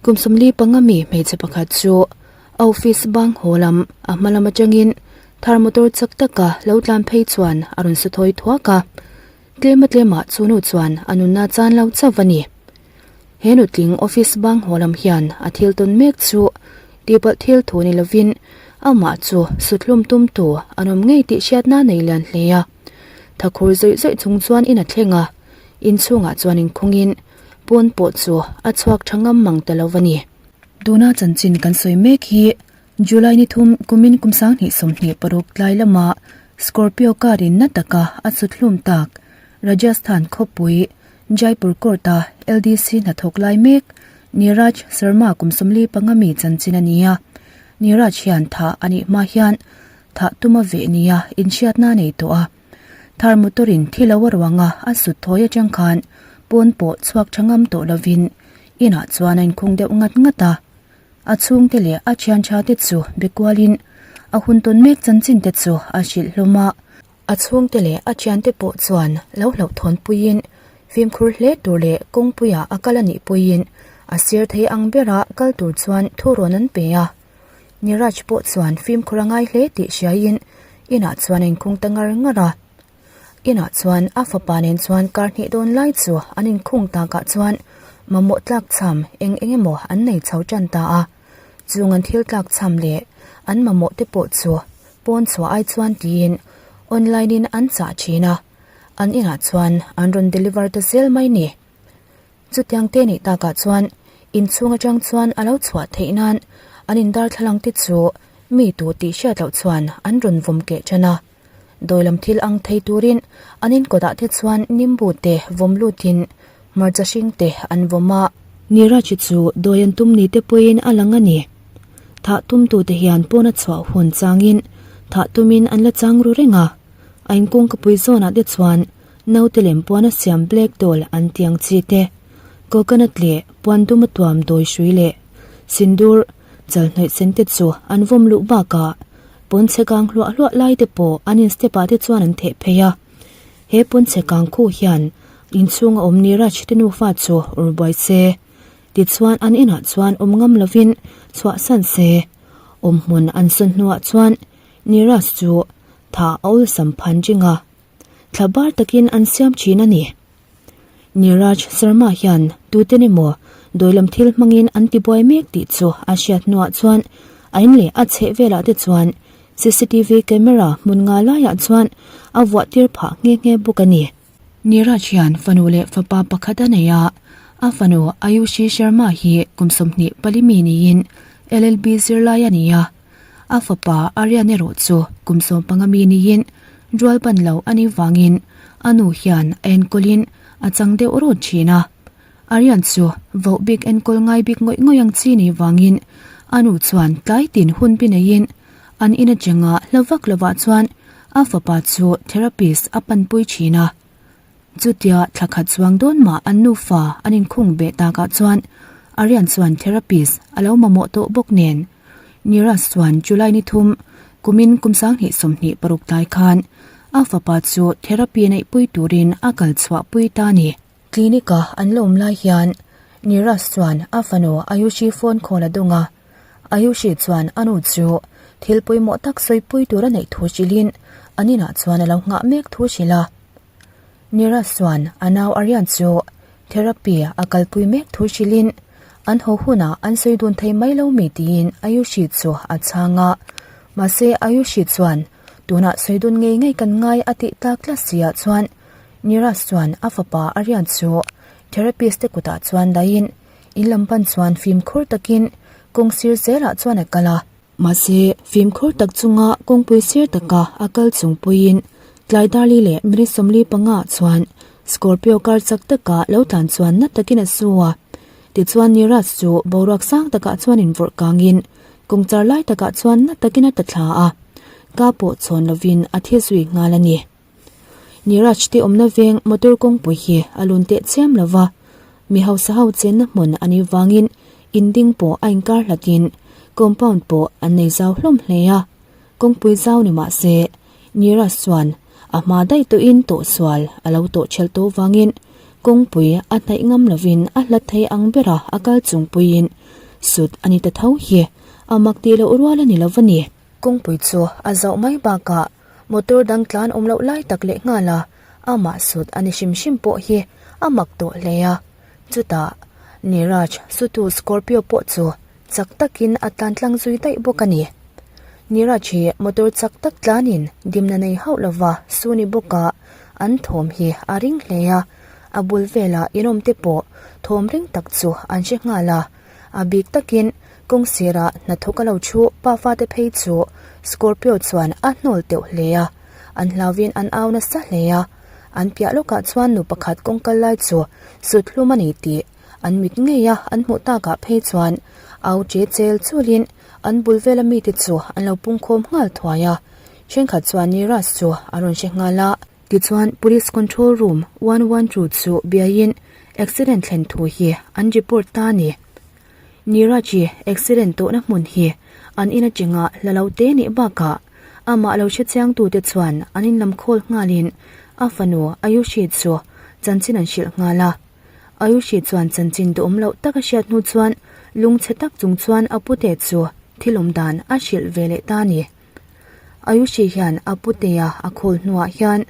Kum 45 mi hmeichhe pakhat chu a office bang haw lam a hma lam atangin thar motor chak taka lo tlan phei chuan a rawn su thawi thuak a. Tlema tlemah chu nu chuan a nunna chan lo chauh a ni. He nutling office bang haw lam hian a thil tawn mek chu tihpalh thil thu ni lovin amah chu suthlum tumtu an awm ngei tih hriatna nei lian hle a. Thakhur zawih zawih chung chuan in a thleng a, inchhungah chuan inkhungin pawn pawh chu a chhuak tha ngam mang ta lo a ni. Tuna chanchin kan sawi mek hi July ni thum kumin kum 2026 tlai lama Scorpio car in na taka a chuthlum tak Rajasthan khawpui Jaipur court a LDC hnathawk lai mek Neeraj Sharma kum 45 mi chanchin a ni a. Neeraj hian thah a nih hma hian thah tuma veh nia inhriatna a nei tawh a. Thar motor in thi lo a ruanga a sut thawi atang khan pawn pawh chhuak tha ngam tawh lovin inah chuan a inkhung deuh ngat ngat a. A chhungte leh a thian tha te chu be kualin a hun tawn mek chanchin te chu a hrilh hlawm a. A chhungte leh a thiante pawh chuan lo hlauhthawn puiin fimkhur hle tur leh kawngpuiah a kal a nih puiin a sir thei ang bera kal tur chuan thu rawn an pe a. Niraj pawh chuan fimkhur a ngai hle tih hriaiin inah chuan a inkhung ta ngar ngar a. Inah chuan a fapa nen chuan kar hnih dawn lai chu an inkhung takah chuan mamawh tlak cham eng eng emaw an nei chho tan ta a. Chung an thil tlak cham leh an mamawh te pawh chu pawn chhuah ai chuan tiin online in an chah thin a, an inah chuan an rawn deliver ta zel mai ni. Chutiang te nih takah chuan inchhung atang chuan a lo chhuah theih nan an indarthlalang te chu mi tu tih hriat loh chuan an rawn vawm keh tan a. Dawilam thil ang thei turin an inkawtah te chuan nimbu te vawm lutin hmarcha hring te an vawm a. Niraj chu dawi an tum ni te pawhin a lang a ni. Thah tumtute hian pawn a chhuah hun changin thah tumin an la chang ru reng a. A inkawngkapui zawnah te chuan naute lem puan a siam black doll an tih ang chi te, coconut leh puan dum a tuam dawi hrui leh sindur chalhnawih sen te chu an vawm luh bakah pawnchhe kang hluah hluah lai te pawh an in step ah te chuan an theh phei a. He pawnchhe kang khu hian inchhung a awm Niraj te nufa chu ur buai se. Tichuan an inah chuan awm ngam lovin chhuahsan se. Awmhmun an sawn hnuah chuan Niraj chu tha a awlsam phan ring a. Thla bar takin an siam thin a ni. Niraj Sharma hian tuten emaw dawilam thil hmangin an tibuai mek tih chu a hriat hnuah chuan a in leh a chheh velah te chuan cctv camera hmun nga laiah chuan a vuah tir phah nghe nghe bawk a ni. Niraj hian fanu leh fapa pakhat a nei a, a fanu Ayushi Sharma hi kum 24 mi niin LLB zirlai a ni a. A fapa Aryan erawh chu kum 15 mi niin rual ban lo a nih vangin a nu hian a enkawlin a chang deuh rawt thin a. Aryan chu voh bik enkawl ngai bik ngawih ngawih ang chi nih vangin a nu chuan tlai tin hun bi neiin an in atanga hla vak lovah chuan a fapa chu therapist a panpui thin a. Chutia thla khat chuang dawn mah an nufa an inkhung beh takah chuan Aryan chuan therapist a lo mamawh tawh bawk nen Niraj chuan July ni thum kumin kum 2026 tlai khan a fapa chu therapy neihpui turin a kal chhuahpui ta a ni. Clinic a an la awm lai hian Niraj chuan a fanu Ayushi phone call a dawng a, Ayushi chuan a nu chu thil pawimawh tak sawipui tur a neih thu hrilhin an inah chuan a lo nghah mek thu hrilh a. Niraj chuan a nau Aryan chu therapy a kalpui mek thu hrilhin an haw hunah an sawi dun thei mai lo mi tiin Ayushi chu a chhang a. Mahse Ayushi chuan tunah sawi dun ngei ngei kan ngai a tih tlak tlat si ah chuan Niraj chuan a fapa Aryan chu therapist te kutah chuan dahin in lam pan chuan fimkhur takin kawng sir zelah chuan a kal a. Mahse, fimkhur tak chunga kawngpui sir taka a kal chung puiin tlai darli leh minute 45 ah chuan Scorpio car chak taka lo tlan chuan na takin a su a. Tichuan Niraj chu boruak sang takah chuan invawrh kangin kawngchar lai takah chuan na takin a ta thla a, ka pawh chhawn lovin a thi zui nghal a ni. Niraj te awmna veng motor kawngpui hi a lun teh chiam lova, mi hausa ho chenna hmun a nih vangin in ding pawh a inkar hlatin compound pawh an nei zau hlawm hle a, kawngpui zau ni mah se Niraj chuan a hma daih tawhin tawhsual a lo tawh thelh tawh vangin kawngpui a hnaih ngam lovin a hlat thei ang bera a kal chungpuiin. sut a ni ta tho hi a mak tih loh rual a ni lo va ni. Kawngpui chu a zauh mai bakah motor dang tlan awm loh lai tak leh nghal a, amah sut a ni hrim hrim pawh hi a mak tawh hle a. Chutah Neeraj sutu Scorpio pawh chu chak takin a tlan tlang zui daih bawk a ni. Neeraj hi motor chak tak tlanin dimna nei hauh lova su ni bawka an thawm hi a ring hle a, a bul velah inawm te pawh thawm ring tak chu an hre nghal a, a bik takin kawng sirah hnathawk a lo thu pafa te phei chu Scorpio chuan a hnawl teuh hle a, an hlauvin an au nasa hle a, an piah lawkah chuan nu pakhat kawng kal lai chu sut hlum a ni tih An mit ngei a, an hmuh takah phei chuan au che chel chulin an bul vela mite chu an lo pungkhawm nghal thuai a. Thenkhat chuan Neeraj chu a rawn hre nghal a. Tichuan Police Control Room 112 chu biaiin accident thlen thu hi an report ta a ni. Neeraj-i accident tawhna hmun hi an in atanga hla lo te nih bakah amah lo hre chiangtute chuan an inlam khawl nghalin a fanu Ayushi chu chanchin an hrilh nghal a. Ayushi chuan chanchin duhawm loh tak a hriat hnu chuan lungchhe tak chung chuan a pute chu thil awm dan a hrilh ve leh ta a ni. Ayushi hian a putea a khawl hnuah hian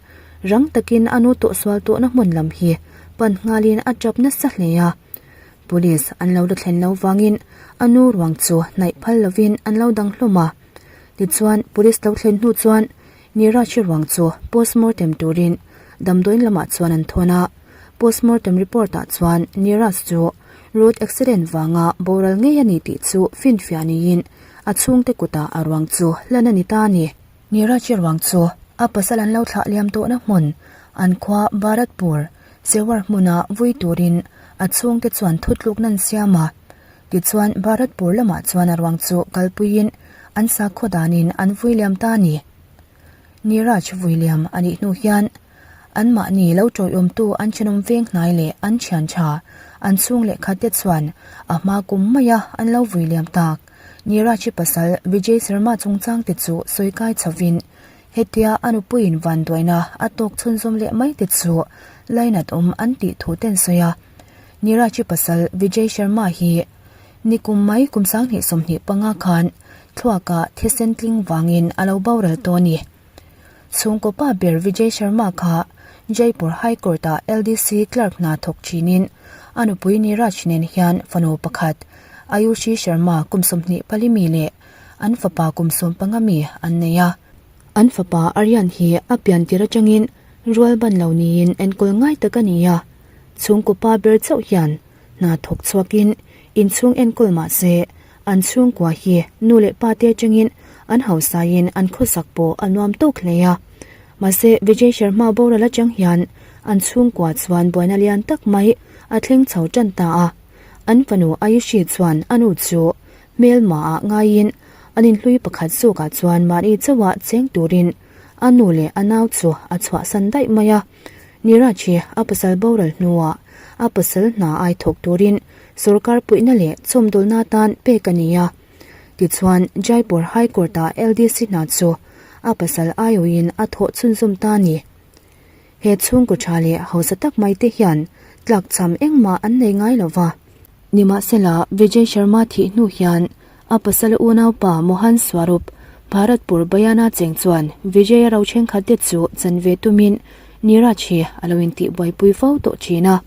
rang takin a nu tawhsual tawhna hmun lam hi pan nghalin a tap nasa hle a. Police an lo la thlen lo vangin a nu ruang chu hnaih phal lovin an lo dang hlawm a. Tichuan police lo thlen hnu chuan Neeraj ruang chu postmortem turin damdawiin lamah chuan an thawn a. Postmortem report ah chuan Neeraj chu road accident vanga boral ngei a ni tih chu finfiah niin a chhungte kutah a ruang chu hlan a ni ta a ni. Neeraj ruang chu a pasal an lo thlah liam tawhna hmun an khua Bharatpur, Sewar hmuna vui turin a chhungte chuan thutlukna an siam a. Tichuan Bharatpur lamah chuan a ruang chu kalpuiin an sakhaw danin an vui liam ta a ni. Neeraj vui liam a nih hnu hian anmahni lo tawiawmtu an thenawm veng hnai leh an thian tha an chhung leh khat te chuan a hma kum maia an lo vui liam tak. Neeraj-i pasal Vijay Sharma chungchang te chu sawi kai chhovin hetia a nupuiin vanduaina a tawk chhunzawm leh mai te chu lainat awm an tih thu te an sawi a. Neeraj-i pasal Vijay Sharma hi nikum mai kum 2025 khan thluakah thisen tling vangin a lo boral tawh a ni. Chhungkaw pa ber Vijay Sharma kha Jaipur High Court-ah LDC clerk hna thawk thinin a nupui Neeraj nen hian fanu pakhat Ayushi Sharma kum 24 mi leh an fapa kum 15 mi an nei a. An fapa Aryan hi a pian tir atangin rual ban lo niin enkawl ngai tak a ni a. Chhungkaw pa ber chauh hian hna thawk chhuakin inchhung enkawl mah se an chhungkua hi nu leh pa te atangin an hausaiin an khawsak pawh a nuam tawk hle a. Mahse Vijay Sharma boral atang hian an chhungkua chuan buaina lian tak mai a thleng chho tan ta a. An fanu Ayushi chuan a nu chu hmelma ah ngaiin an inhlui pakhat zawkah chuan mahni chauha cheng turin a nu leh a nau chu a chhuahsan daih mai a. Neeraj hi a pasal boral hnuah a pasal hna ai thawk turin sorkar puihna leh chawmdawlna atan pek a ni a. Tichuan, Jaipur High Court-ah LDC hna chu a pasal aiawhin a thawh chhunzawm ta a ni. He chhungkaw tha leh hausa tak mai te hian tlakchham engmah an nei ngai lo va. Nimahsela, Vijay Sharma thih hnu hian A pasal unaupa Mohan Swarup, Bharatpur Bayana cheng chuan Vijaya ro thenkhat te chu chan ve tumin Neeraj hi a lo intih buaipui fo tawh thin a.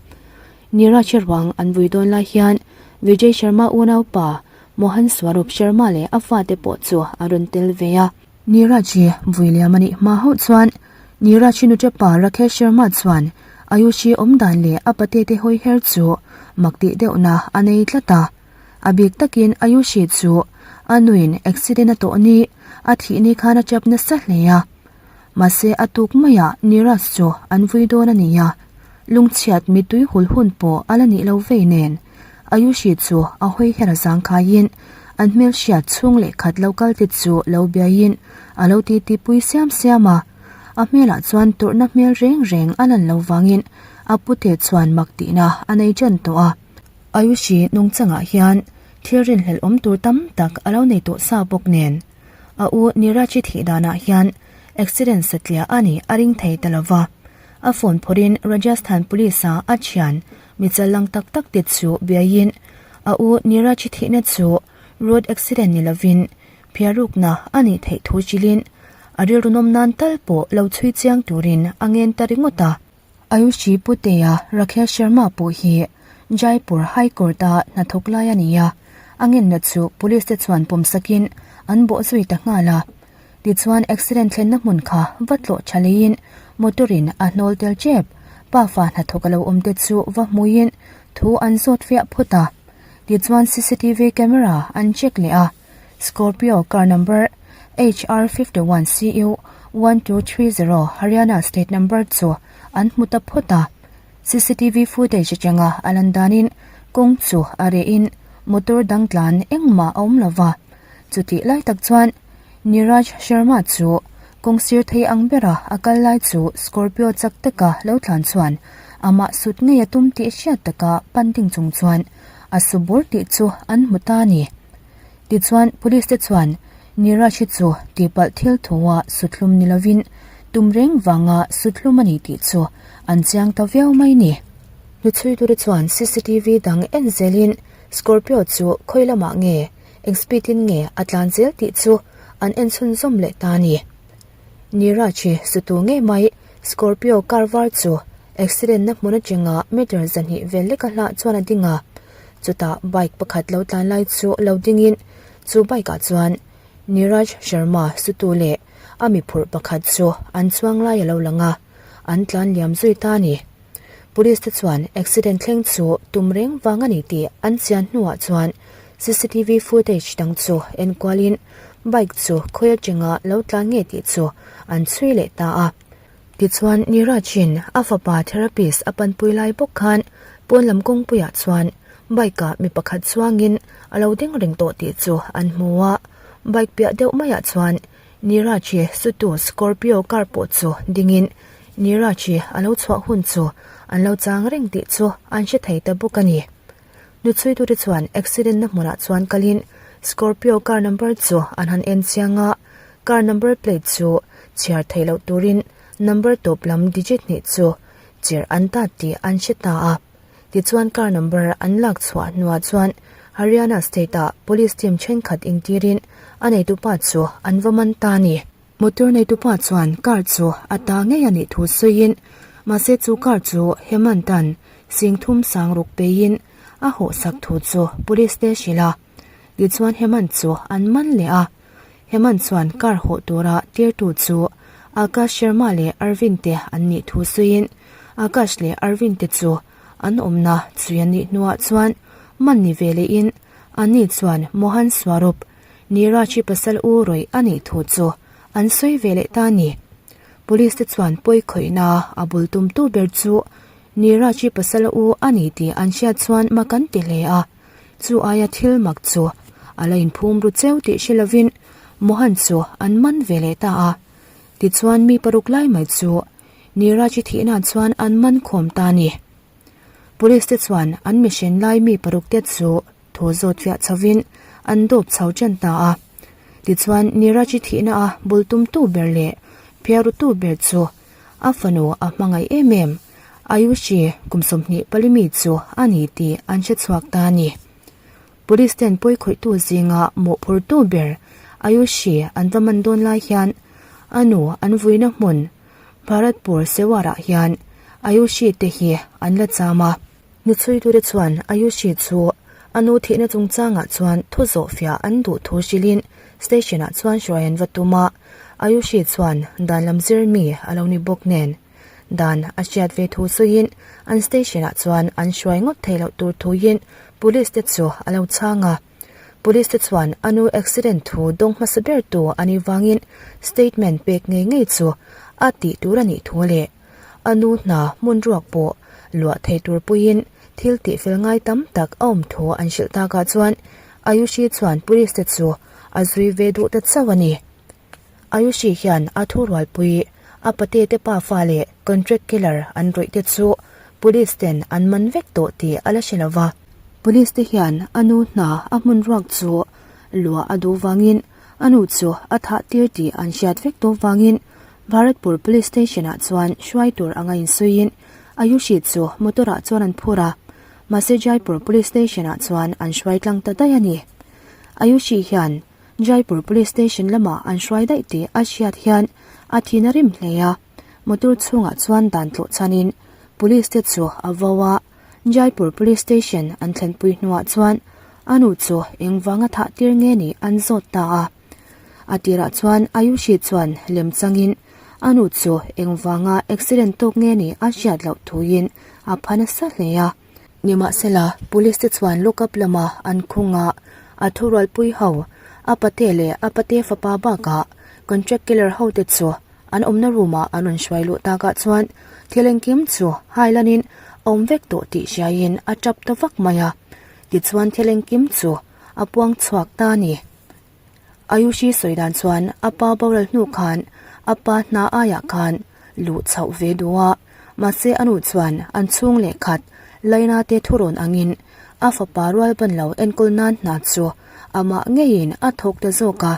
Neeraj ruang an vui dawn lai hian Vijay Sharma unaupa Mohan Swarup Sharma leh a fate pawh chu a rawn tel ve a. Neeraj hi vui liam a nih hma hauh chuan Neeraj hi nuṭapa Rakesh Sharma chuan Ayushi awm dan leh a patete hawi her chu mak tih deuhna a nei tlat a. A bik takin Ayushi chu a nuin accident a tawh ni, a thih ni khan a chap nasa hle a. Mahse a tuk maiah Neeraj chu an vui dawn a ni a, lungchhiat mittui hul hun pawh a la nih lo vei nen. Ayushi chu a hawi her a zangkhaiin an hmelhriat chhung leh khat lo kal te chu lo biaiin a lo titi pui siam siam a. A hmelah chuan tawrhna hmel reng reng a lan lo vangin a pute chuan mak tihna a nei ṭan tawh a. Ayushi nungchangah hian thil rinhlelh awm tur tam tak a lo nei tawh sa bawk nen, a u Nirachi thih danah hian accident satliah a nih a ring thei ta lo va. A phone phawrhin Rajasthan Police-a a thian mi challang tak tak te chu biaiin. A u Neeraj thihna chu road accident ni lovin phiarukna a nih theih thu chilin a rilru nawm nan tal pawh lo chhui chiang turin a ngen ta ringawt a. Ayushi Putea Rakesh Sharma pawh hi Jaipur High Court-a hnathawk lai a ni a, a ngenna chu police te chuan pawmsakin an bawhzui ta nghal a. Tichuan accident thlenna hmun kha va tlawh tha leiin motor in a hnawl tel tep. Pafa hnathawk a lo awm te chu va hmuiin thu an zawt fiah phawt a. Tichuan cctv camera an check leh a, Scorpio car number HR 51 CU 1230 Haryana state number chu an hmu ta phawt a. Cctv footage atanga a lan danin kawng chu a rehin motor dang tlan engmah a awm lova. Chutih lai tak chuan Neeraj Sharma chu kawng sir thei ang bera a kal lai chu Scorpio chak taka lo tlan chuan amah sut ngei a tum tih hriat taka pan ding chung chuan a su bur tih chu an hmu ta a ni. Tichuan police te chuan Neeraj hi chu tihpalh thil thua suthlum ni lovin tum reng vanga suthlum a ni tih chu an chiang ta viau mai ni. Hnuchhuitute chuan cctv dang en zelin Scorpio chu khawi lamah nge Eng speed in nge a tlan zel tih chu an en chhunzawm leh ta a ni. Neeraj hi sutu ngei mai Scorpio car var chu accident na hmun atanga meter 200 vel leka hlah chuan a ding a. Chutah bike pakhat lo tlan lai chu lo dingin chu bike ah chuan Neeraj Sharma sutu leh a mi phurh pakhat chu an chuang lai a lo lang a, an tlan liam zui ta a ni. Police te chuan accident thleng chu tum reng vang a ni tih an chian hnuah chuan cctv footage dang chu enkualin bike chu khawi atanga lo tlan nge tih chu an chhui leh ta a. Tichuan Neeraj-in a fapa therapist a panpui lai bawk khan pawn lam kawngpuiah chuan bike-ah mi pakhat chuangin a lo ding reng tawh tih chu an hmu a, bike piah deuh maiah chuan Neeraj-i sutu Scorpio car pawh chu dingin Neeraj-i a lo chhuah hun chu an lo chang reng tih chu an hre thei ta bawk a ni. Hnuchhuitute chuan accident na hmunah chuan kalin Scorpio car number chu an han en chiang a, car number plate chu chhiar theih loh turin number tawp lam digit hnih chu chirh an tat tih an hre ta a. Tichuan car number an lak chhuah hnuah chuan Haryana state ah police team thenkhat intirin a neitupa chu an va man ta a ni. Motor neitupa chuan car chu a ta ngei a nih thu sawiin mahse chu car chu Hemant an singthum sangruk peiin a hawhsak thu chu police te hrilh a. Tichuan Hemant chu an man leh a. Hemant chuan car hawh tura tirtu chu Akash Sharma leh Arvind te an nih thu sawiin Akash leh Arvind te chu an awmna chhui an nih hnuah chuan man ni ve lehin anni chuan Mohan Swarup, Neeraj-i pasal u rawih a nih thu chu an sawi ve leh ta a ni. Police te chuan pawi khawihna a bul tumtu ber chu Neeraj-i pasal u a ni tih an hriat chuan mak an ti hle a. Chu aia thil mak chu a la inphum ru cheu tih hre lovin Mohan chu an man ve leh ta a. Tichuan mi paruk lai mai chu Neeraj-i thihna chuan an man khawm ta a ni. Police te chuan an mihren lai mi paruk te chu thu zawt fiah chhovin an dawp chho ṭan ta a. Tichuan Neeraj-i thihna a bul tumtu ber leh phiarutu ber chu A fanu a hmangaih em em, Ayushi kum 20 pali mi chu a ni tih an hre chhuak ta a ni. Police ten pawi khawihtu zinga mawhphurtu ber Ayushi an va man dawn lai hian a nu an vuina hmun Bharatpur Sewar-ah hian Ayushi te hi an la cham a. Hnuchhuitute chuan Ayushi chu a nu thihna chungchangah chuan thu zawh fiah an duh thu hrilhin station-ah chuan hruai an va tum a. Ayushi chuan dan lam zir mi a lo ni bawk nen dan a hriat ve thu sawiin an station-ah chuan an hruai ngawt thei loh tur thuin police te chu a lo chhang a. Police te chuan a nu accident thu dawng hmasa ber tu a nih vangin statement pek ngei ngei chu a tih tur a nih thu leh A nu hna hmun ruak pawh luah thei tur puiin thil tihfel ngai tam tak a awm thu an hrilh takah chuan Ayushi chuan police te chu a zui ve duh ta chauh a ni. Ayushi hian a thurualpui a pate te pafa leh contract killer an rawih te chu police ten an man vek tawh tih a la hre lo va. Police te hian a nu hna a hmun ruak chu luah a duh vangin a nu chu a thah tir tih an hriat vek tawh vangin Bharatpur Police Station ah chuan hruai tur anga insuiin Ayushi chu motor ah chuan an phur a. Mahse Jaipur Police Station ah chuan an hruai tlang ta daih a ni. Ayushi hian Jaipur Police Station lamah an hruai daih tih a hriat hian a thin a rim hle a, motor chhungah chuan dan tlawh chhanin Police te chu a vo a, Jaipur Police Station an thlenpui hnuah chuan a nu chu engvanga thah tir nge nih an zawt ta a. A tirah chuan Ayushi chuan lem changin a nu chu engvanga accident tawk nge nih a hriat loh thuin a pha nasa hle a. Nimahsela, Police te chuan lockup lama an khung a, a thurualpui ho, a pate leh a pate fapa bakah contract killer hote chu an awmna room ah an rawn hruai luh takah chuan thil engkim chu hailanin a awm vek tawh tih hriaiin a tap ta vak mai a, tichuan thil engkim chu a puang chhuak ta a ni. Ayushi sawi dan chuan a pa boral hnu khan a pa hna aiah khan luh chhoh ve duh a, mahse a nu chuan an chhung leh khat Laina te thurawn angin a fapa rual ban lo enkawl nan hna chu amah ngeiin a thawk ta zawk a.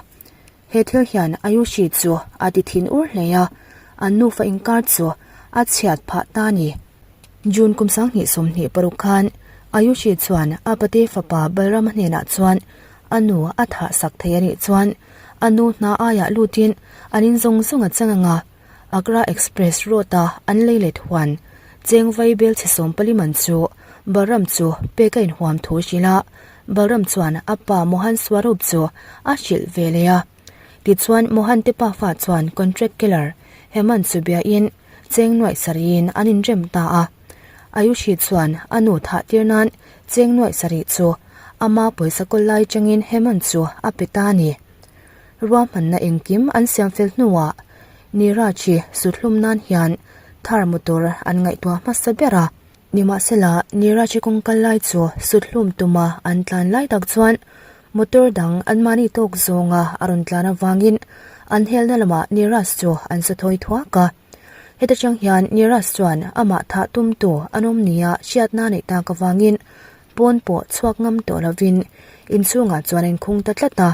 He thil hian Ayushi chu a ti thin ur hle a, an nufa inkar chu a chhiat phah ta a ni. June kum 2026 khan Ayushi chuan a pate fapa Balrama hnenah chuan a nu a thah sak thei a nih chuan a nu hna aiah lutin an in zawng zawng a chang ang a, Agra Express Road-a an lei let huan cheng vai bel chhe 14 man chu Balram chu pek a inhuam thu hrilh a, Balram chuan a pa Mohan Swarup chu a hrilh ve leh a. Tichuan Mohan te pafa chuan contract killer Hemant chu biain cheng nuaih sarih-in an inrem ta a. Ayushi chuan a nu thah tir nan cheng nuaih sarih chu ama pawisa kawl lai changin Hemant chu a pe ta a ni. Ruahmanna engkim an siam fel hnuah Neeraj hi suthlum nan hian thar motor an ngaihtuah hmasa ber a. Nimahsela, Neeraj kawng kal lai chu suthlum tuma an tlan lai tak chuan motor dang anmahni tawk zawnga a rawn tlan avangin an helna lamah Neeraj chu an sa thawi thuak a. Heta chang hian Neeraj chuan amah thah tumtu an awm nia hriatna neih tak avangin pawn pawh chhuak ngam tawh lovin inchhungah chuan a inkhung ta tlat a.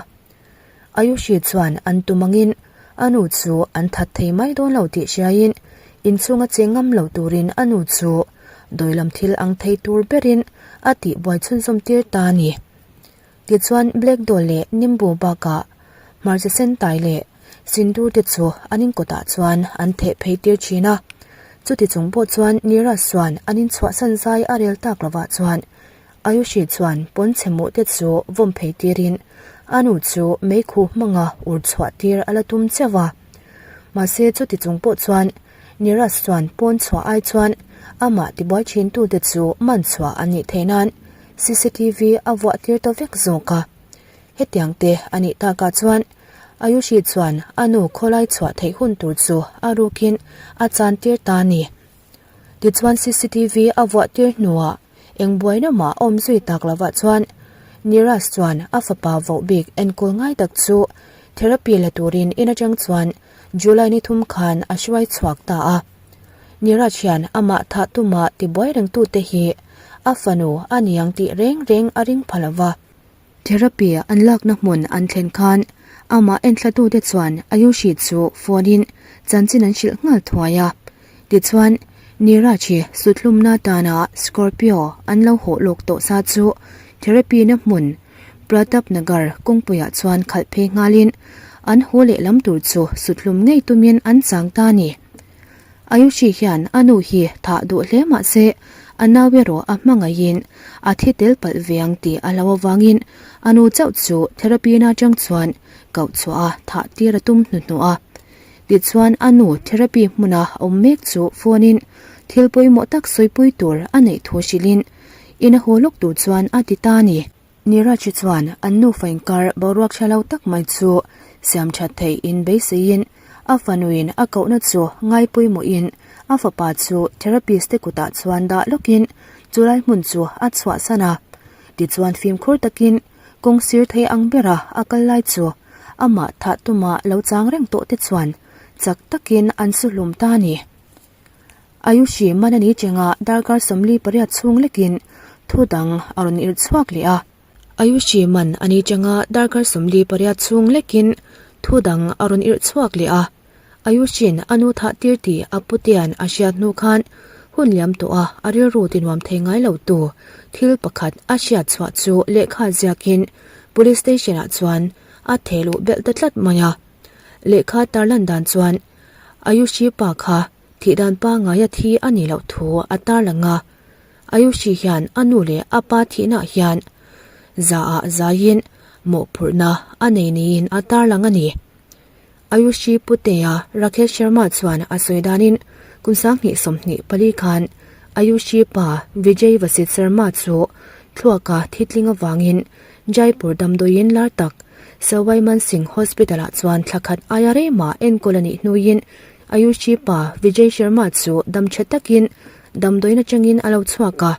Ayushi chuan an tum angin a nu chu an that thei mai dawn lo tih hriaiin inchhunga che ngam lo turin a nu chu dawilam thil ang thei tur berin a tihbuai chhunzawm tir ta a ni. Tichuan Black Doll leh Nimbu bakah hmarcha sen tai leh Sindur te chu an inkawtah chuan an theh phei tir thin a. Chuti chung pawh chuan Neeraj chuan an inchhuahsan zai a rel tak lovah chuan Ayushi chuan pawnchhe muh te chu vawm phei tirin a nu chu meikhu hmanga ur chhuah tir a la tum cheuh a. Mahse chuti chung pawh chuan Neeraj chuan pawn chhuah ai chuan amah tibuai thin tute chu man chhuah an nih theih nan cctv a vuah tir ta vek zawk a. Hetiang te a nih takah chuan Ayushi chuan a nu khawlai chhuah theih hun tur chu a rukin a chan tir ta a ni. Tichuan cctv a vuah tir hnuah Eng buaina mah awm zui tak lovah chuan Neeraj chuan a fapa voh bik enkawl ngai tak chu therapy la turin in atang chuan July ni thum khan a hruai chhuak ta a. Neeraj hian amah thah tuma tibuai rengtute hi a fanu a niang tih reng reng a ring pha lova. Therapy an lakna hmun an thlen khan amah enthlatute chuan Ayushi chu phone-in chanchin an hrilh nghal thuai a. Tichuan, Neeraj hi suthlumna tana Scorpio an lo hawh lawk tawh sa chu therapy-na hmun Pratap Nagar kawngpuiah chuan khalh phei nghalin an haw leh lam tur chu suthlum ngei tumin an chang ta a ni. Ayushi hian a nu hi thah duh hle mah se a nau erawh a hmangaihin a thi tel palh ve ang tih a lo avangin a nu chauh chu therapy na atang chuan koh chhuah a thah tir a tum hnuhnuh a. Tichuan a nu therapy hmuna awm mek chu phone in thil pawimawh tak sawipui tur a neih thu hrilhin in a haw lawk tur chuan a ti ta a ni. Neeraj chuan an nufa inkar boruak hre lo tak mai chu siam that theih in beiseiin a fanuin a kohna chu ngai pawimawhin a fapa chu therapist te kutah chuan dah lawkin chulai hmun chu a chhuahsan a. Tichuan fimkhur takin kawng sir thei ang bera a kal lai chu amah thah tuma lo chang reng tawh te chuan chak takin an su hlum ta a ni. Ayushi man a ni chenga darkar 48 chhung lekin thu dang a rawn irh chhuak leh a. Ayushi man a ni chenga darkar 48 chhung lekin thu dang a rawn irh chhuak leh a. Ayushin a nu thah tir tih a putea'n a hriat hnu khan. Hun liam tawh a a rilru tinuam thei ngai lo tu thil pakhat a hriat chhuah chu lehkha ziakin Police Station ah chuan a theh luh belh ta tlat mai a. Lehkha tarlan dan chuan Ayushi pa kha thih dan pangngaia thi a nih loh thu a tarlang a. Ayushi hian a nu leh a pa thihnaah hian zaah zaiin mawhphurhna a nei niin a tarlang a ni. Ayushi Putea Rakesh Sharma chuan a sawi danin kum 2024 khan Ayushi pa Vijay Vasit Sharma chu thluaka thitling avangin Jaipur damdawiin lar tak Sawai Man Singh Hospital-ah chuan thla khat aia rema enkawl a nih hnuin Ayushi pa Vijay Sharma chu damtha takin damdawiin atangin a lo chhuak a.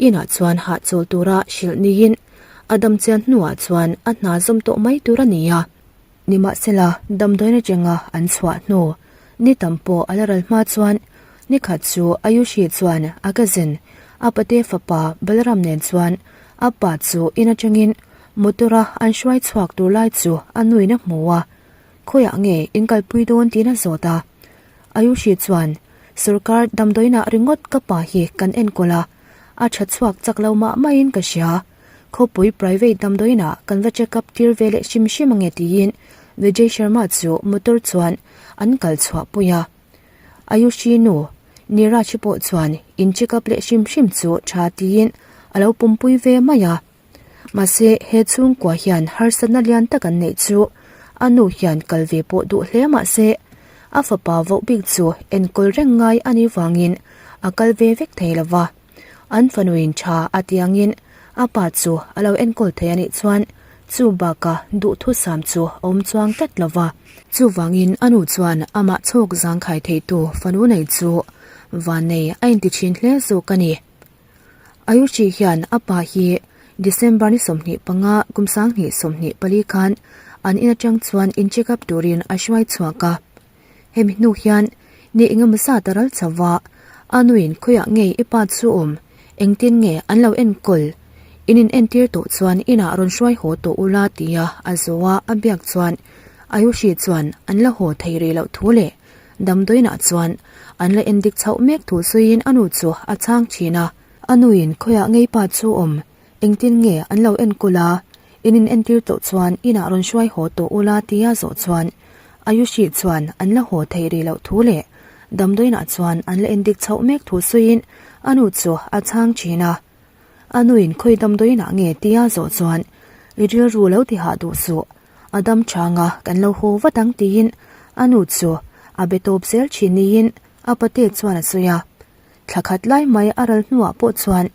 Inah chuan hahchawl tura hrilh niin a damchian hnuah chuan a hna zawm tawh mai tur a ni a. Nimahsela, damdawiin atanga an chhuah hnu ni tam pawh a la ral hma chuan ni khat chu Ayushi chuan a cousin, a pate fapa Balaram nen chuan a pa chu in atangin motor-a an hruai chhuak tur lai chu a nuin a hmu a, Khawiah nge in kalpui dawn tiin a zawt a. Ayushi chuan, Sorkar damdawiinah ringawt ka pa hi kan enkawl a, a tha chhuak chak lo mah mahin ka hria. Khawpui private damdawiinah kan va check up tir ve leh hrim hrim ange tiin Vijay Sharma chu motor chuan an kal chhuah pui a. Ayushi nu Neeraj pawh chuan in check up leh hrim hrim chu tha tiin a lo pumpui ve mai a. Mahse he chhungkua hian harsatna lian tak an neih chu a nu hian kal ve pawh duh hle mahse a fapa voh bik chu enkawl reng ngai a nih vangin a kal ve vek thei lova. An fanuin tha a tiangin a pa chu a lo enkawl thei a nih chuan chu baka duhthusam chu a awm chuang tlat lo va. Chuvangin a nu chuan amah chhawk zangkhai theitu fanu nei chu vannei a inti thin hle zawk a ni. Ayushi hian a pa hi December ni 25 kum 2024 khan an in atang chuan in check up turin a hruai chhuak a. Hemi hnu hian ni engemaw zat a ral chho va, a nuin khawiah nge i pa chu awm, engtin nge an lo enkawl, in in entir tawh chuan inah rawn hruai haw tawh ula tia a zawh a, a biak chuan Ayushi chuan an la haw thei rih loh thu leh damdawiinah chuan an la endik chhoh mek thu sawiin a nu chu a chhang thin a. A nuin khawiah nge i pa chu awm, Engtin nge an lo enkawl a, in in entir tawh chuan inah rawn hruai haw tawh ula tia zawh chuan Ayushi chuan an la haw thei rih loh thu leh damdawiinah chuan an la endik chhoh mek thu sawiin a nu chu a chhang thin a. A nuin khawi damdawiinah nge tia zawh chuan i rilru lo ti hah duh suh, a dam changa kan lo haw vat ang tiin a nu chu a be tawp zel thin niin a pate chuan a sawi a. Thla khat lai mai a ral hnuah pawh chuan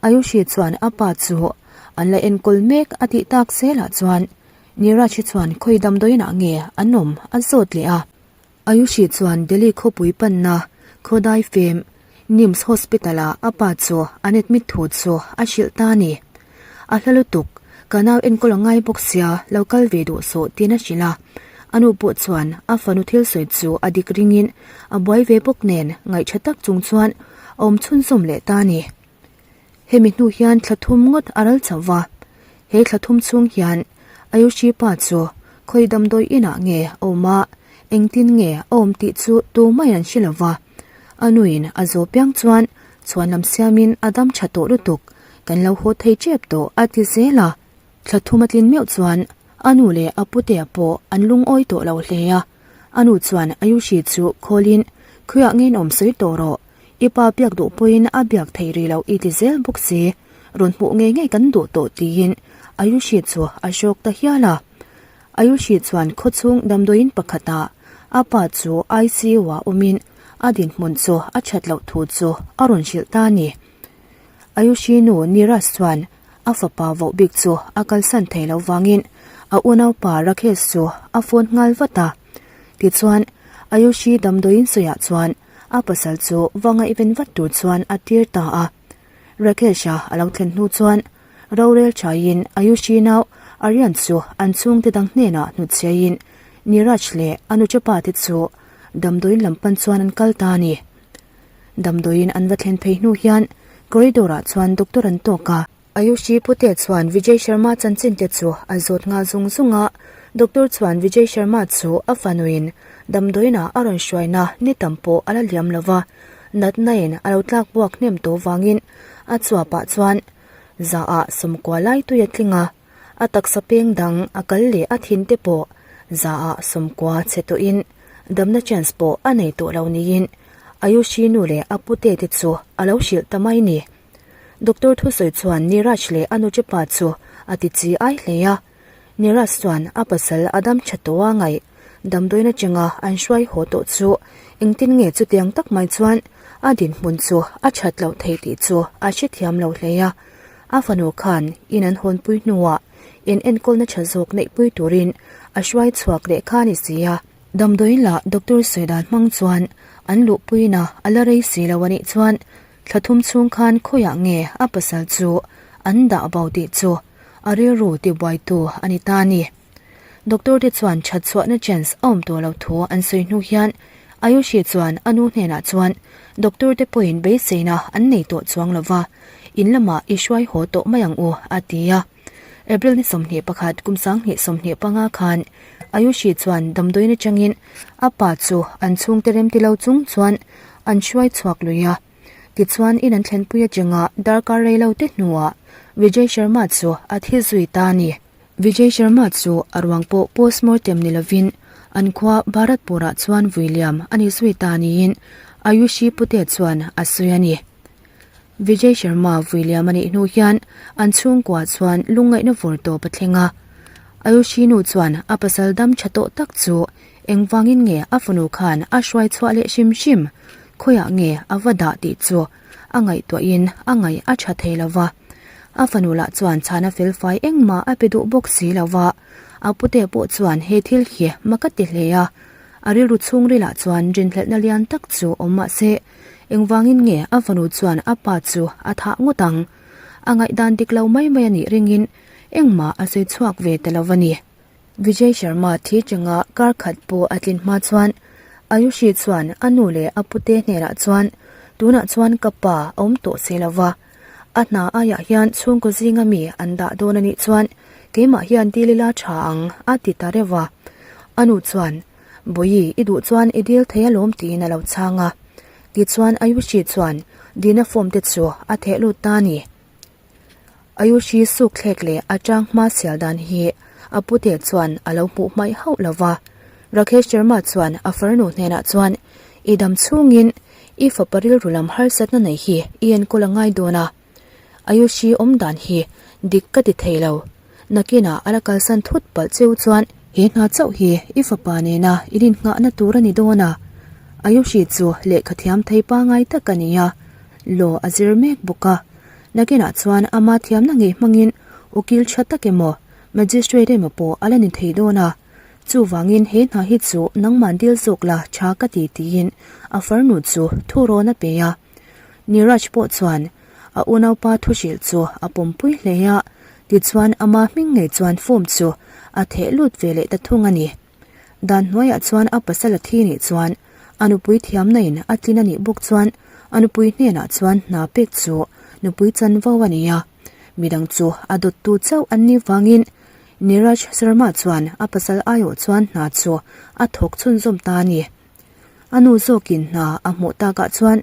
Ayushi chuan a pa chu an la enkawl mek a tih tak zelah chuan Neeraj hi chuan khawi damdawiinah nge an awm a zawt leh a. Ayushi chuan Delhi khawpui panna Khodai fem NIMS Hospital ah a pa chu an admit thu chu a hrilh ta a ni. A hla lutuk, ka nau enkawl a ngai bawk sia, lo kal ve duh suh tiin a hrilh a. A nu pawh chuan a fanu thil sawi chu a dik ringin a buai ve bawk nen ngaihṭha tak chung chuan a awm chhunzawm leh ta a ni. Hemi hnu hian thla thum ngawt a ral chauh va, he thla thum chhung hian Ayushi pa chu khawi damdawi inah nge a awm a, engtin nge a awm tih chu tumai an hre lo va. A nuin a zawh piang chuan chhuanlam siamin a dam ṭha tawh lutuk, kan lo haw thei ṭep tawh a ti zel a. Thla thum a tlin meuh chuan a nu leh a putea pawh an lungawi tawh lo hle a. A nu chuan Ayushi chu khawlin, Khawiah nge in awm sawi tawh rawh, i pa biak duh pawhin a biak thei rih loh i ti zel bawk si, rawn hmuh ngei ngei kan duh tawh tiin Ayushi chu a hrawk ta hial a. Ayushi chuan khawchhung damdawiin pakhatah a pa chu ICU ah awmin a dinhmun chu a that loh thu chu a rawn hrilh ta a ni. Ayushi nu Neeraj chuan a fapa voh bik chu a kalsan thei lo vangin a unaupa Rakesh chu a phone nghal vat a. Tichuan, Ayushi damdawiin sawiah chuan a pasal chu va ngaihven vat tur chuan a tir ta a. Rakesh-a a lo thlen hnu chuan rorel thaiin Ayushi nau Aryan chu an chhungte dang hnenah hnutchhiain Neeraj leh a nuchapa te chu damdawiin lam pan chuan an kal ta a ni. Damdawiin an va thlen phei hnu hian corridor ah chuan doctor an tawk a. Ayushi pute chuan Vijay Sharma chanchin te chu a zawt nghal zung zung a, doctor chuan Vijay Sharma chu a fanuin damdawiin ah a rawn hruaina ni tam pawh a la liam lo va. Natna in a lo tlak buak hnem tawh vangin a chuapah chuan zaah sawmkua lai tui a tling a, a taksa peng dang a kal leh a thin te pawh zaah sawmkua chhe tawhin damna chance pawh a nei tawh lo niin Ayushi nu leh a pute te chu a lo hrilh ta mai ni. Doctor thusawi chuan Neeraj leh a nuchepa chu a ti chi ai hle a. Neeraj chuan a pasal a dam tha tawh a ngaih damdawiin atanga an hruai haw tawh chu engtin nge chutiang tak mai chuan a dinhmun chu a that loh thei tih chu a hrethiam lo hle a. A fanu khan in an hawnpui hnuah in enkawlna tha zawk neihpui turin a hruai chhuak leh kha a ni si a. Damdawiin lah doctor sawi dan hmang chuan an luhpuina a la rei si lo a nih chuan Thla thum chhung khan khawiah nge a pasal chu an dah bo tih chu a rilru tibuaitu a ni ta a ni. Doctor te chuan that chhuahna chance a awm tawh lo thu an sawi hnu hian Ayushi chuan a nu hnenah chuan doctor te pawhin beiseina an nei tawh chuang lo va, in lamah i hruai haw tawh mai ang u a ti a. April ni 21 kum 2025 khan Ayushi chuan damdawiin atangin a pa chu an chhungte remti lo chung chuan an hruai chhuak lui a. Tichuan in an thlenpui atanga darkar rei lo te hnuah Vijay Sharma chu a thi zui ta a ni. Vijay Sharma chu a ruang pawh postmortem ni lovin an khua Bharatpur-ah chuan vui liam a ni zui ta niin Ayushi pute chuan a sawi a ni. Vijay Sharma vui liam a nih hnu hian an chhungkua chuan lungngaihna vawr tawp a thleng a. Ayushi nu chuan a pasal dam tha tawh tak chu engvangin nge a fanu khan a hruai chhuah leh hrim hrim, khawiah nge a va dah tih chu a ngaihtuahin a ngaih a tha thei lo va. A fanu lah chuan chhana felfai engmah a pe duh bawk si lo va, a pute pawh chuan he thil hi mak a ti hle a. A rilru chhungrilah chuan rinhlelhna lian tak chu awm mah se, Engvangin nge a fanu chuan a pa chu a thah ngawt ang? A ngaihdan dik lo mai mai a nih ringin engmah a sawi chhuak ve ta lo a ni. Vijay Sharma thi changa kar khat pawh a tlin hma chuan Ayushi chuan a nu leh a pute hnenah chuan tunah chuan ka pa a awm tawh si lo va, a hna aiah hian chhungkaw zinga mi an dah dawn a nih chuan keimah hian dil ila tha ang a ti ta reuh a. A nu chuan Bawi, i duh chuan i dil thei alawm tiin a lo chhang a. Tichuan Ayushi chuan Dina form te chu a theh lut ta a ni. Ayushi suk thlek leh a tang hma sial dan hi a pute chuan a lo hmuh hmaih hauh lo va. Rakesh Sharma chuan a farnu hnenah chuan, I dam chhungin i fapa rilru lam harsatna nei hi i enkawl a ngai dawn a. Ayushi awm dan hi dik ka ti thei lo. Nakinah a la kalsan thut palh cheu chuan he hna chauh hi i fapa nena in innghahna tur a ni dawn a. Ayushi chu lehkha thiam thei pangai tak a ni a, law a zir mek bawk a. Nakinah chuan ama thiamna ngei hmangin ukil tha tak emaw, magistrate emaw pawh a la ni thei dawn a. Chuvangin he hna hi chu nangman dil zawk la tha ka ti tiin a farnu chu thu rawn a pe a. Neeraj pawh chuan a unaupa thuhrilh chu a pawmpui hle a, tichuan ama hming ngei chuan form chu a theh lut ve leh ta thung a ni. Dan hnuaiah chuan a pasal a thi nih chuan a nupui thiamna in a tlin a nih bawk chuan a nupui hnenah chuan hna pek chu nupui chanvo a ni a, midang chu a dawttu chauh an nih vangin Neeraj Sharma chuan a pasal aiawh chuan hna chu a thawk chhunzawm ta a ni. A nu zawkin hna a hmuh takah chuan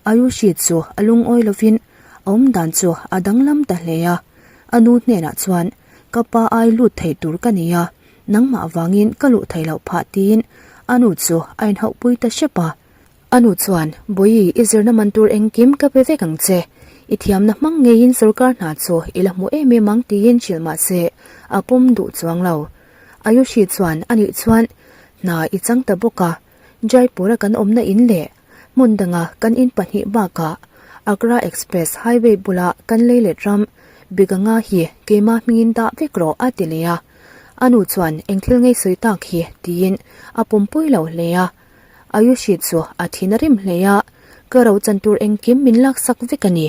Ayushi chu a lungawi lovin a awmdan chu a danglam ta hle a. A nu hnenah chuan, Ka pa ai lut thei tur ka ni a, nangmah vangin ka luh thei loh phah tiin a nu chu a inhauhpui ta hrep a. A nu chuan, Bawi, i zirna man tur engkim ka pe vek ang che. I thiamna hmang ngeiin sorkar hna chu i la hmu em em ang tiin hrilh mah se a pawm duh chuang lo. Ayushi chuan a nih chuan hna i chang ta bawk a, Jaipur-a kan awmna in leh hmun danga kan in pahnih bakah Agra Express Highway bula kan leilet ram Biganga hi keimah hmingin dah vek rawh a ti leh a. A nu chuan eng thil ngei sawi tak hi tiin a pawmpui lo hle a. Ayushi chu a thin a rim hle a, Ka ro chan tur engkim min laksak vek a ni.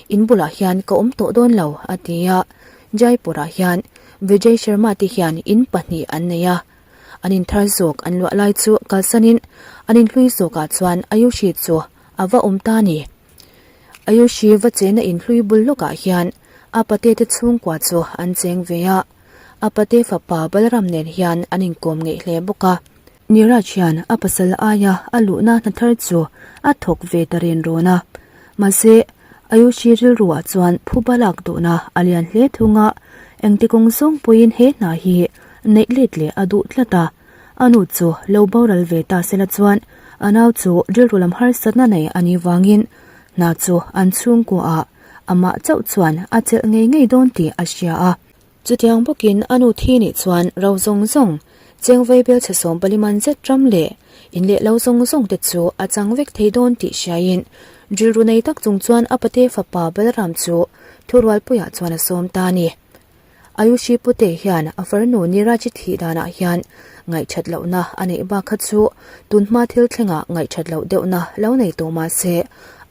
In bulah hian ka awm tawh dawn lo, a ti a. Jaipur-ah hian Vijay Sharma te hian in pahnih an nei a. An inthar zawk an luah lai chu kalsanin an inhlui zawkah chuan Ayushi chu a va awm ta a ni. Ayushi va chena inhlui bul lawkah hian a pate te chhungkua chu an cheng ve a. A pate fapa Balram nen hian an inkawm ngeih hle bawk a. Neeraj hian a pasal aia a luhna hna thar chu a thawk ve ta ren rawn a. Mahse, Ayushi rilruah chuan phuba lak duhna a lian hle thung a, engti kawng zawng pawhin he hna hi neih let leh a duh tlat a. A nu chu lo boral ve ta sela chuan a nau chu rilru lam harsatna nei a nih vangin hna chu an chhungkuaah amah chauh chuan a chelh ngei ngei dawn tih a hria a. Chutiang bawkin a nu thi nih chuan ro zawng zawng, cheng vaibel chhe 14 man zet ram leh in leh lo zawng zawng te chu a chang vek thei dawn tih hriain rilru nei tak chung chuan a pate fapa Balaram chu thurualpuiah chuan a sawm ta a ni. Ayushi pute hian a farnu Niraji thih danah hian ngaihthat lohna a neih bak kha chu tunhma thil thlengah ngaihthat loh deuhna lo nei tawh mahse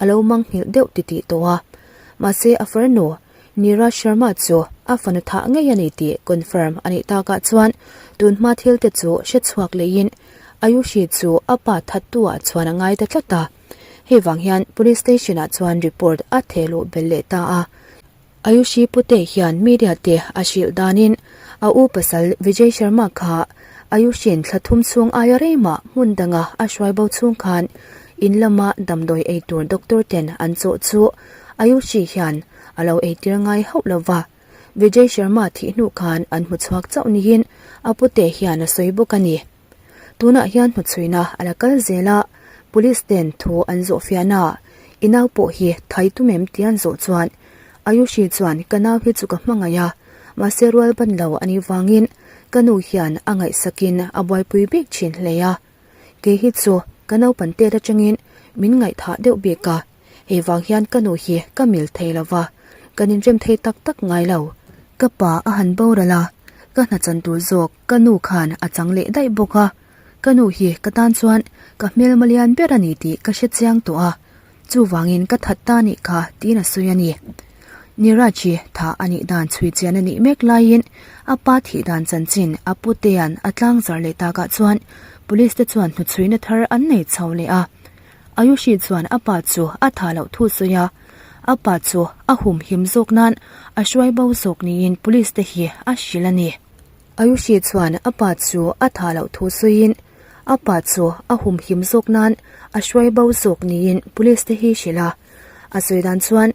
a lo mangnghilh deuh titih tawh a. Mahse a farnu Neeraj Sharma chu a fanu thah ngei a ni tih confirm a nih takah chuan tunhma thil te chu hre chhuak leiin Ayushi chu a pa thattu ah chuan a ngai ta tlat a. Hei vang hian police station ah chuan report a theh luh belh leh ta a. Ayushi pute hian media te a hrilh danin a u pasal Vijay Sharma kha Ayushin thla thum chhung aia reimah hmun danga a hruai bo chhung khan in lama damdawi ei tur doctor ten an chawh chu Ayushi hian a lo eitir ngai hauh lo va, Vijay Sharma thih hnu khan an hmu chhuak chauh niin a pute hian a sawi bawk a ni. Tunah hian hnuchhuina a la kal zel a, Police ten thu an zawh fiahna ah i nau pawh hi thai tum em tih an zawh chuan Ayushi chuan ka nau hi chu ka hmangaih a, mahse rual ban lo a nih vangin ka nu hian a ngaihsakin a buaipui bik thin hle a, kei hi chu ka naupan tet atangin min ngaihthah deuh bik a. Hei vang hian ka nu hi ka mil thei lo va, kan inrem thei tak tak ngai lo. Ka pa a han boral a, ka hna chan tur zawk ka nu khan a chang leh daih bawk a. Ka nu hi ka tan chuan ka hmelma lian ber a ni tih ka hre chiang tawh a, chuvangin ka that ta nih kha tiin a sawi a ni. Niraj hi thah a nih dan chhui chian a nih mek laiin a pa thih dan chanchin a putea'n a tlangzar leh takah chuan police te chuan hnuchhuina thar an nei chho leh a. Ayushi chuan a pa chu a tha loh thu sawi a, a pa chu a humhim zawk nan a hruai bo zawk niin police te hi a hrilh a ni. Ayushi chuan a pa chu a tha loh thu sawiin a pa chu a humhim zawk nan a hruai bo zawk niin police te hi hrilh a. A sawi dan chuan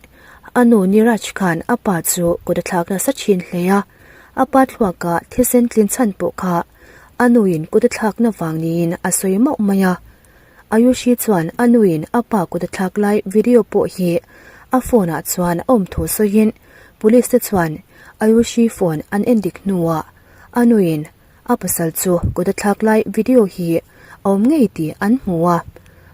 a nu Niraj khan a pa chu kut a thlak nasa thin hle a, a pa thluaka thisen tlin chhan pawh kha a nuin kut a thlakna vang niin a sawi mauh mai a. Ayushi chuan a nuin a pa kut a thlak lai video pawh hi a phone ah chuan a awm thu sawiin police te chuan Ayushi phone an en dik hnuah a nuin a pasal chu kut a thlak lai video hi a awm ngei tih an hmu a.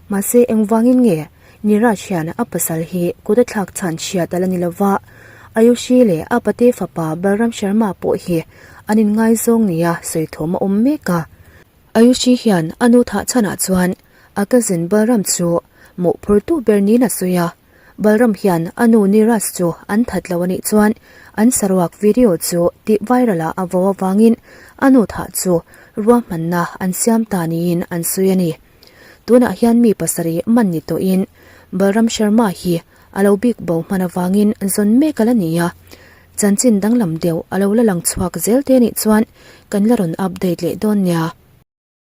Mahse engvangin nge Niraj hian a pasal hi kut a thlak chhan chhiat a la ni lova, Ayushi leh a pate fapa Balram Sharma pawh hi an inngaizawng nia sawi thawm a awm mek a. Ayushi hian a nu thah chhanah chuan a cousin Balram chu mawhphurtu ber niin a sawi a, Balram hian a nu Neeraj chu an that lo a nih chuan an saruak video chu tih viral ah a vo avangin a nu thah chu ruahmanna an siam ta niin an sawi a ni. Tunah hian mi pasarih man ni tawhin Balram Sharma hi a lo bik bo hman avangin zawn mek a la ni a, chanchin danglam deuh a lo la lang chhuak zel te nih chuan kan la rawn update leh dawn nia.